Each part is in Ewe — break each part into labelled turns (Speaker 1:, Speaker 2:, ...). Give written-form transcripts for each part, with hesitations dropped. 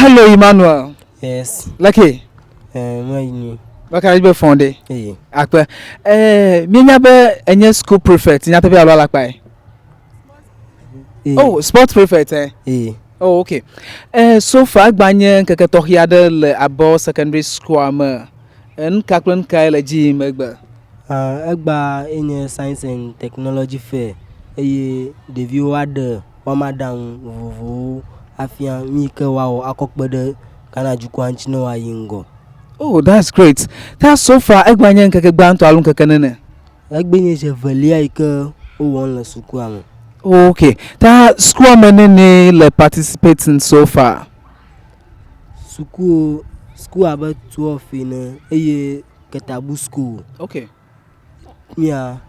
Speaker 1: Hello Emmanuel.
Speaker 2: Yes.
Speaker 1: Lucky.
Speaker 2: Eh, mwe ni.
Speaker 1: Baka ibe fonde.
Speaker 2: Eh.
Speaker 1: Akpe. Eh, mienya be enye school prefect nyateƒe alo alakpae?
Speaker 2: Eh.
Speaker 1: Oh, sport prefect eh.
Speaker 2: Eh.
Speaker 1: Oh, okay. Eh, so far egba nye ŋkeke tɔxɛ aɖe le Abɔ Secondary School me. Eh, nuka kple nukae le dzi yim egbe?
Speaker 2: Ah, egba enye Science and Technology Fair eye ɖeviwo aɖe woama aɖaŋu vovovowo afia nu yi ke woawɔ akɔ kpe ɖe Ghana dukɔa ŋuti ne woayi ŋgɔ.
Speaker 1: Oh, that's great. Ta so far egba nye ŋkeke gbãtɔ alo ŋkeke nene?
Speaker 2: Egbe nye zi evelia yi ke wowɔm le sukua me.
Speaker 1: Okay. Ta sukua me nene le participating so far?
Speaker 2: Sukuwo, suku abe 12 ene eye Ketabu school.
Speaker 1: Okay.
Speaker 2: Mia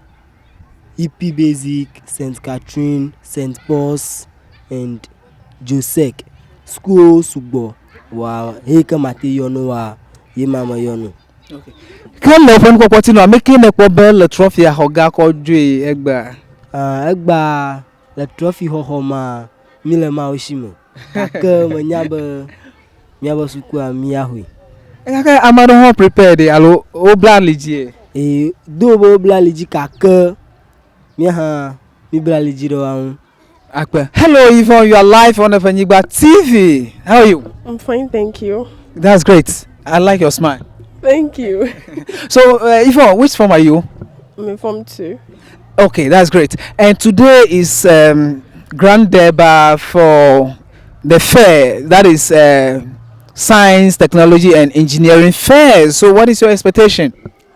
Speaker 2: EP Basic, St. Catherine, St. Paul's and Josek. Sukuwo sugbɔ wa heyi ke mate yɔ no wa ye ma me yɔ no.
Speaker 1: Okay. Ke le woƒe nukpɔkpɔ ti nu ame ke nèkpɔ be le trɔfia xɔ ga kɔ dzoe egbea?
Speaker 2: Ah, egbea le trɔfi xɔxɔ ma mi le Mawu si me. Gake menya be míabe sukua míaxɔe.
Speaker 1: Gake ame aɖewo hã prepared alo wobla ali dzie?
Speaker 2: Ee, do be wobla ali dzi gake mía hã míbla ali dzi ɖe woa ŋu.
Speaker 1: Akpe. Hello Yvonne, you are live on Evenyigba TV. How are you?
Speaker 3: I'm fine, thank you.
Speaker 1: That's great. I like your smile.
Speaker 3: Thank you.
Speaker 1: So, Yvonne, which form are you?
Speaker 3: I'm in Form 2.
Speaker 1: Okay, that's great. And today is Grand Durbar for the fair, that is Science, Technology and Engineering Fair. So what is your expectation?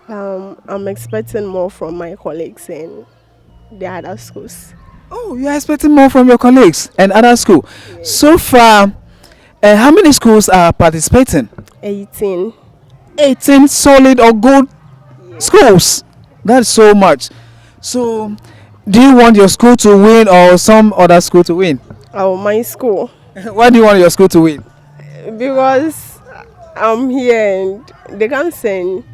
Speaker 3: I'm expecting more from my colleagues and the other schools.
Speaker 1: Oh, you are expecting more from your colleagues and other school.
Speaker 3: Yeah.
Speaker 1: So far, how many schools are participating?
Speaker 3: 18.
Speaker 1: 18 solid or good schools. That's so much. So, do you want your school to win or some other school to win?
Speaker 3: Oh, my school.
Speaker 1: Why do you want your school to win?
Speaker 3: Because I'm here and they can't send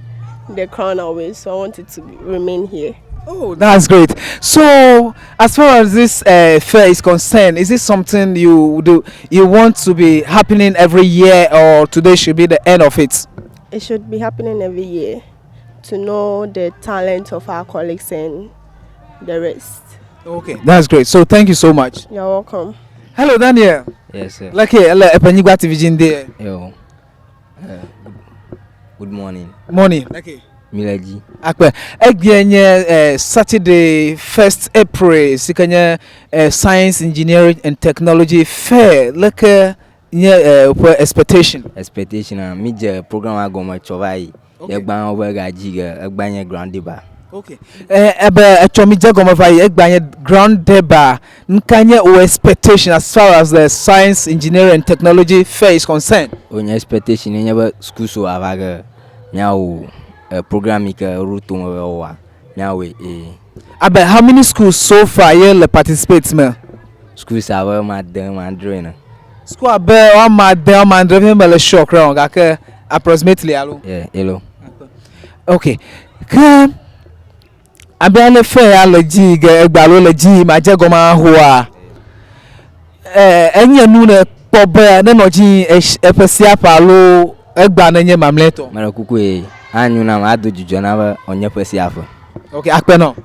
Speaker 3: the crown away, so I want it to remain here.
Speaker 1: Oh, that's great. So, as far as this fair is concerned, is this something you do? You want to be happening every year, or today should be the end of it?
Speaker 3: It should be happening every year to know the talent of our colleagues and the rest.
Speaker 1: Okay, that's great. So, thank you so much.
Speaker 3: You're welcome.
Speaker 1: Hello, Daniel.
Speaker 4: Yes, sir.
Speaker 1: Lucky, hello, Epenyigba TV Jinde.
Speaker 4: Yo. Good morning.
Speaker 1: Morning. Lucky.
Speaker 4: Mileji.
Speaker 1: Akpe. Egbea nye Saturday 1st April si ke nye Science, Engineering and Technology Fair. Leke nye woƒe expectation?
Speaker 4: Expectation a, mi dze program a gɔme tsɔ va yi.
Speaker 1: Okay.
Speaker 4: Ye gbã wobe gadzi ge, egbea nye ground deba.
Speaker 1: Okay. Ebe etsɔ mi dze gɔme va yi, egbea nye ground deba. Nuka nye wò expectation as far as the Science, Engineering and Technology Fair is concerned?
Speaker 4: Wo nye expectation ye nye be school so ava ge míawɔ program yi ke ɖo tome be woa, míawɔe ee.
Speaker 1: Abe how many schools so far ye le participate me?
Speaker 4: Schools abe ame ade, ame adre ene.
Speaker 1: School abe woame ade, woame adre, mi mele sure kura o gake approximately alo?
Speaker 4: Yeah, elo.
Speaker 1: Okay. Ke abe ale fair ya le dzi yi ge egbe alo le dzi yim adze gɔme ahoa, enye nu ne kpɔ be nenɔ dzi yi eƒe sia ƒe alo egbea nenye mamlɛtɔ?
Speaker 4: Meɖe kuku ye, anyo nam, ado dzidzɔ nam be wònye ƒe sia ƒe.
Speaker 1: Okay, akpe nɔ.